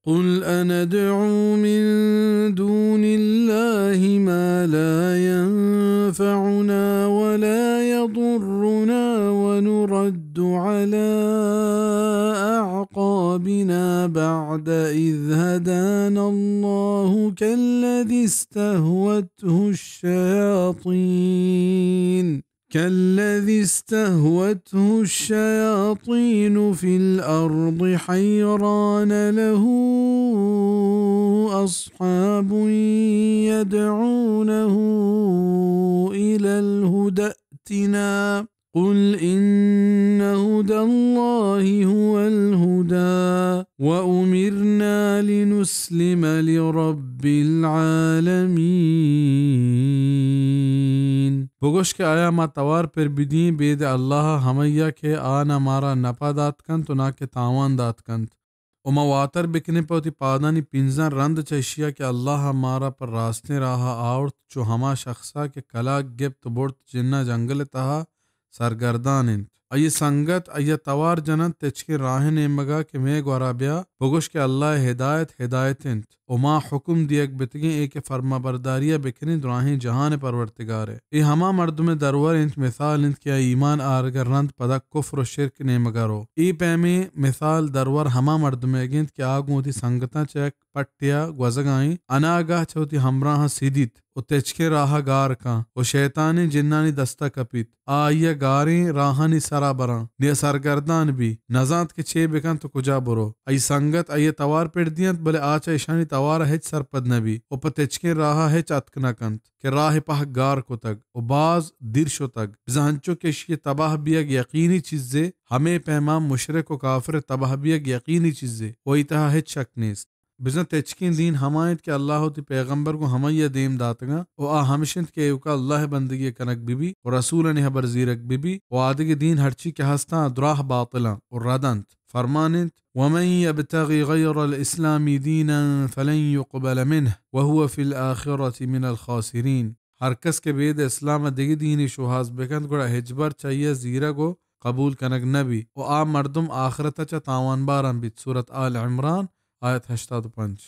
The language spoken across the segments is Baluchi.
قل أندعو من دون الله ما لا ينفعنا ولا يضرنا ونرد على أعقابنا بعد إذ هدانا الله كالذي استهوته الشياطين كالذي استهوته الشياطين في الأرض حيران له أصحاب يدعونه إلى الهدى ائتنا قل إن هدى الله هو الهدى وأمرنا لنسلم لرب العالمين. بگوش کہ آیا ما توار پر بدیں بید اللہ ءَ ہمیا کہ آ نہ مارا نپا دات کنت و نہ کہ تاوان دات کنت؟ و ما واتر بکنیں پہ وتی پادانی پنزاں رند چہ اشیا کہ اللہ ءَ مارا پہ راستیں راہ ءَ آورت، چو ہما شخصا کہ کلاگ گپت و برت جنا جنگل ءِ تہا سرگردان انت۔ آئی سنگت آئی توار جننت تچکیں راہ ءِ نیمگا کہ مئے گورا بیا، بگوش کہ اللہ ءِ ہدایت ہدایت انت و ما حکم دیگ بتگیں اے کہ فرمانبرداریا بکنیں دراہیں جہان ءِ پرورتگار ءِ۔ اے ہما مردم ءِ درور انت، مثال انت کہ آ ایمان آرگ ءَ رند پدا کفر و شرک ءِ نیمگا رو۔ اے پیمیں مثال درور ہما مردمئیگ انت کہ آ گوں وتی سنگتاں چہ یک پٹیا گوزگا انت، اناگاہ چہ وتی ہمراہاں سدیت و تچکیں راہا گار کن و شیطانیں جنانی دستا کپیت۔ آ آئیا گاریں راہانی سرا براں، نیا سرگردان بی، نزانت کہ چے بکنت و کجا برو۔ آئی سنگت آئیا توار پر دینت، بلے آ چہ اشانی توارا ہچ سرپد نبی و پہ تچکیں راہا ہچ اتک نکنت کہ راہ پہک گار کتگ و باز دیر شتگ۔ بزاں ہنچو کہ اشی تباہ بیگ یقینی چیزے، ہمے پیما مشرک و کافر تباہ بیگ یقینی چیزے و ای تہا ہچ شک نیست۔ بزاں تچکیں دین ہما انت کہ اللہ وتی پیغمبر گوں ہمائی ءَ دیم داتگاں و آ ہمش انت کہ ایوکا اللہ ءِ بندگی کنگ بہ بی و رسولانی ہبر زیرگ بہ بی و آدگہ دین ہرچی کہ ہستاں دراہ باطلاں و رد انت۔ فرمان انت، ومن يبتغ غير الإسلام دينا فلن يقبل منه وهو في الآخرة من الخاسرين۔ ہر کس کہ بید اسلام ءَ دگہ دینے شوہاز بکنت، گڑا ہچبر چہ آئی ءَ زیرگ و قبول کنگ نہ بیت و آ مردم آخرت ءَ چہ تاوانباراں بیت۔ سورت آل عمران، آیت ہشتاد و پنچ۔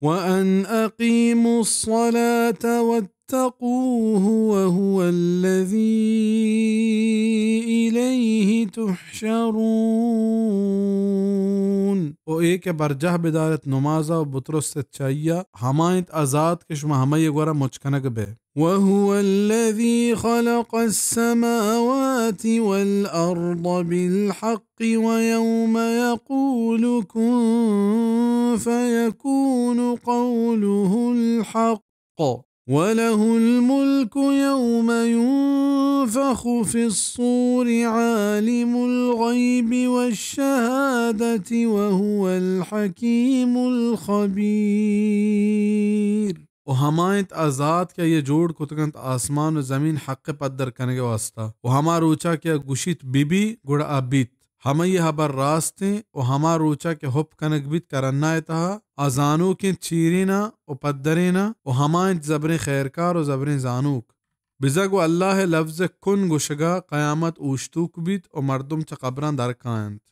وأن أقيموا الصلاة واتقوه وهو الذي إليه تحشرون۔ و اے کہ برجاہ بدارت نمازا و بترست چہ آئیا، ہما انت آ ذات کہ شما ہمائی گورا مچ کنگ بئے۔ وهو الذي خلق السماوات والأرض بالحق ويوم يقول كن فيكون قوله الحق وله الملك يوم ينفخ في الصور عالم الغيب والشهادة وهو الحكيم الخبير۔ و ہما انت آ ذات کہ آئی ءَ جوڑ کتگ انت آسمان و زمین حق ءِ پدر کنگ ءِ واستا، و ہما روچا کہ آ گوشیت بہ بی، گڑا آ بیت۔ ہمائی ءِ ہبر راست انت، و ہما روچا کہ ہپ کنگ بیت کرنا ءِ تہا، آ زانوک انت چیریناں و پدریناں، و ہما انت زبریں خیرکار و زبریں زانوک۔ بزاں گوں اللہ ءِ لبز کن گوشگا قیامت اوشتوک بیت و مردم چہ قبراں در کاینت۔